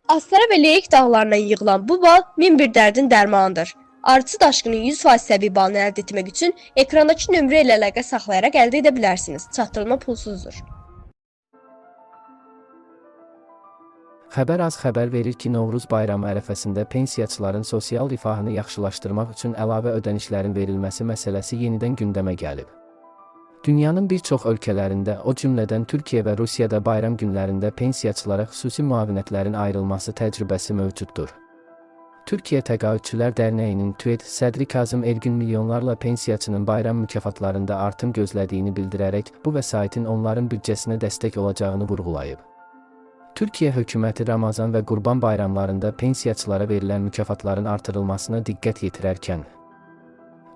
Astara və Leyik dağlarından yığılan bu bal min bir dərdin dərmanıdır. Arıçı daşqının 100% təbii balını əldə etmək üçün ekrandakı nömrə ilə əlaqə saxlayaraq əldə edə bilərsiniz. Çatdırılma pulsuzdur. Xəbər az xəbər verir ki, Novruz bayramı ərəfəsində pensiyaçıların sosial rifahını yaxşılaşdırmaq üçün əlavə ödənişlərin verilməsi məsələsi yenidən gündəmə gəlib. Dünyanın bir çox ölkələrində, o cümlədən Türkiyə və Rusiyada bayram günlərində pensiyaçılara xüsusi müavinətlərin ayrılması təcrübəsi mövcuddur. Türkiyə Təqaüdçülər Dərnəyinin TÜED sədri Kazım Ergün milyonlarla pensiyaçının bayram mükafatlarında artım gözlədiyini bildirərək, bu vəsaitin onların büdcəsinə dəstək olacağını vurğulayıb. Türkiyə hökuməti Ramazan və Qurban bayramlarında pensiyaçılara verilən mükafatların artırılmasına diqqət yetirərkən,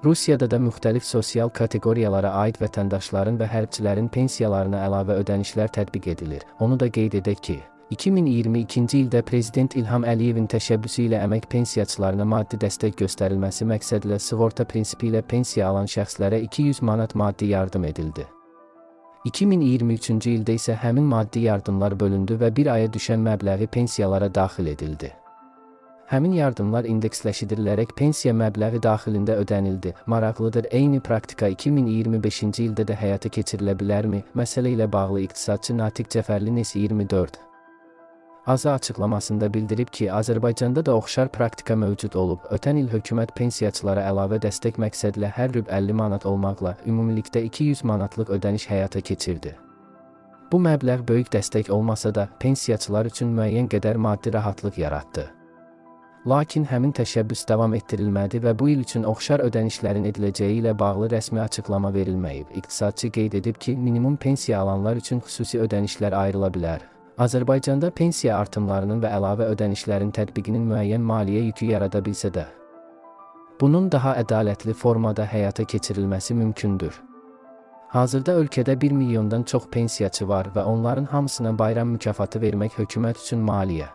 Rusiyada da müxtəlif sosial kateqoriyalara aid vətəndaşların və hərbçilərin pensiyalarına əlavə ödənişlər tətbiq edilir. Onu da qeyd edək ki, 2022-ci ildə Prezident İlham Əliyevin təşəbbüsü ilə əmək pensiyaçılarına maddi dəstək göstərilməsi məqsədilə sığorta prinsipi ilə pensiya alan şəxslərə 200 manat maddi yardım edildi. 2023-cü ildə isə həmin maddi yardımlar bölündü və bir aya düşən məbləği pensiyalara daxil edildi. Həmin yardımlar indeksləşdirilərək pensiya məbləği daxilində ödənildi. Maraqlıdır, eyni praktika 2025-ci ildə də həyata keçirilə bilərmi? Məsələ ilə bağlı iqtisadçı Natiq Cəfərli Nes 24 AZA açıqlamasında bildirib ki, Azərbaycanda da oxşar praktika mövcud olub. Ötən il hökumət pensiyaçılara əlavə dəstək məqsədilə hər rüb 50 manat olmaqla ümumilikdə 200 manatlıq ödəniş həyata keçirdi. Bu məbləğ böyük dəstək olmasa da, pensiyaçılar üçün müəyyən qədər maddi rahatlıq yaratdı. Lakin həmin təşəbbüs davam etdirilmədi və bu il üçün oxşar ödənişlərin ediləcəyi ilə bağlı rəsmi açıqlama verilməyib. İqtisadçı qeyd edib ki, minimum pensiya alanlar üçün xüsusi ödənişlər ayrıla bilər. Azərbaycanda pensiya artımlarının və əlavə ödənişlərin tətbiqinin müəyyən maliyyə yükü yarada bilsə də, bunun daha ədalətli formada həyata keçirilməsi mümkündür. Hazırda ölkədə 1 milyondan çox pensiyaçı var və onların hamısına bayram mükafatı vermək hökumət üçün maliyyə